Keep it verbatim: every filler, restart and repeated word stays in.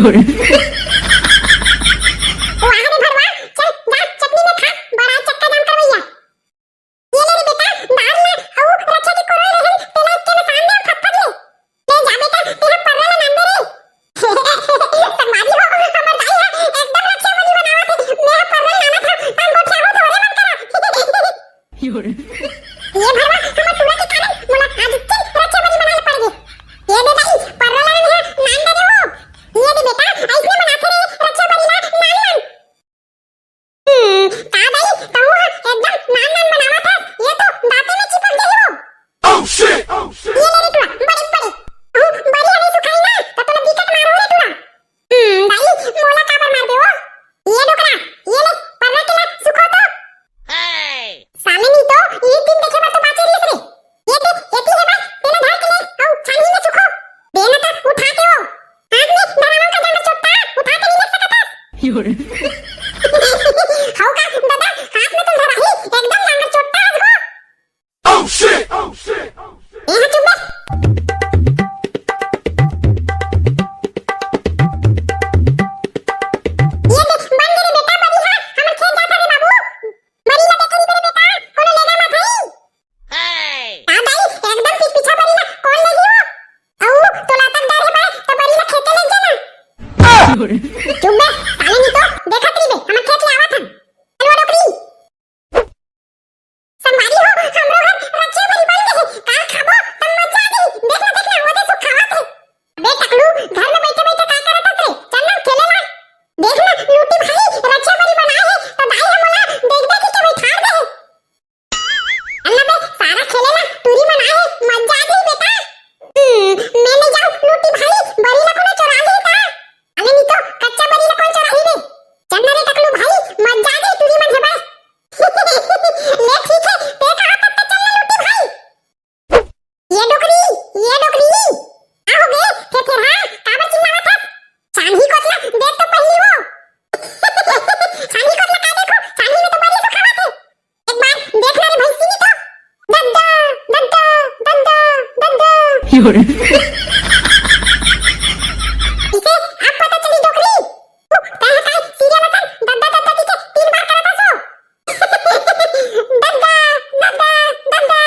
वाह रे भरवा, चल जा चटनी में खा, बड़ा चक्का जाम करवैया। ये ले रे बेटा, दाल ला, अउ रक्षा के कोरोई रहन, तेला एक के में सान दे, फटफट ले। ले जा बेटा, तेहा पर्रा ला नान दे रे। संगवारी हो, हमर दाई ह एकदम रक्षा बलि बनावत हे। मैं ह पर्रा ला नानत हंव, तहां गोठियाहू तो रे मन करा। ये भरवा, हमर टूरा के कारण मोला आज के रक्षा बलि बनाए पड़ गे। ये दे दाई, पर्रा ला मैं ह नान दे रे हो। ये दे बेटा, अइसने मनाथे रे रक्षा बलि ला, नान नान। हम्म, का दाई, तहूं ह एकदम नान नान बनावत हस, ये तो दांते में चिपक जाही वो। ये ले रे टूरा, बड़े बड़े। अहू बरी हवे सुखाई ना, त तोला बिकट मार हो रे टूरा। हम्म, दाई, मोला काबर मार दे वो? ये डोकरा, ये ले, पर्रा के ला सुखो तो। साले नी तो, ये दिन देखे बर तो बाचे रहिस रे। ये ते, ये ती हे बस, तेला धर के ले, अउ छानही में सुखो। दे ना त उठा के वो। हाथ में धरावन का जांगर चोट्टा, उठा के नहीं ले सकत हस। हौ का, दादा, हाथ में तुम धराही, एकदम जांगर चोट्टा आज हो। ए हा चुप बे। ये देख, बन गे रे बेटा, बरी हा, हमर खेत जात हवे बाबू। बरी ला देखे नी रे बेटा, कोनो लेगा मत हई। का दाई, एकदम पिच पिछा बरी ला, कोन लेगी वो? अऊ, तोला तक डर हे बे, त बरी ला खेते ले जाना। चुप बे, साले नी तो, देखत रही बे, हमर खेत ले आवत हन। चल वो डोकरी। संगवारी हो, हमरो घर रक्षा बलि बन गे हे। का खाबो? त मजा आ जाही। देख ना, देख ना, वो दे सुखावत हे। बे टकलू, घर में बैठे बैठे का करत हस रे? चल ना, खेले ला। देख ना, लूटी भाई रक्षा बलि बनाए हे, त दाई ह मोला देख देख के बैठार दे हे। चल ना बे, सारा खेले ला, टूरी मन आए हे, मजा आ जाही बेटा। हम्म, मैं नहीं जाऊं, लूटी भाई, बरी ला कोनो चोरा ले ता। अरे नी तो, कच्चा बरी ला कोन चोराही रे? चल ना रे टकलू भाई, मजा आ जाही टूरी मन हे बे। ले ठीक हे, ते कहा तब तक चल ले लूटी भाई। ये डोकरी, ये डोकरी, का हो गे? फेर फेर हा, काबर चिल्लावत हस? छानही कोतला, देख तो पहिली वो। छानही कोतला का देखो, छानही में तो बरी सुखावत हे। एक बार देख ना रे भैंसी नी तो। दद्दा, दद्दा, दद्दा, दद्दा। इसे अब पता चली डोकरी। तू कहे काय सीरियल असन दद्दा दद्दा जी के तीन बार करत हस वो। दद्दा, दद्दा, दद्दा।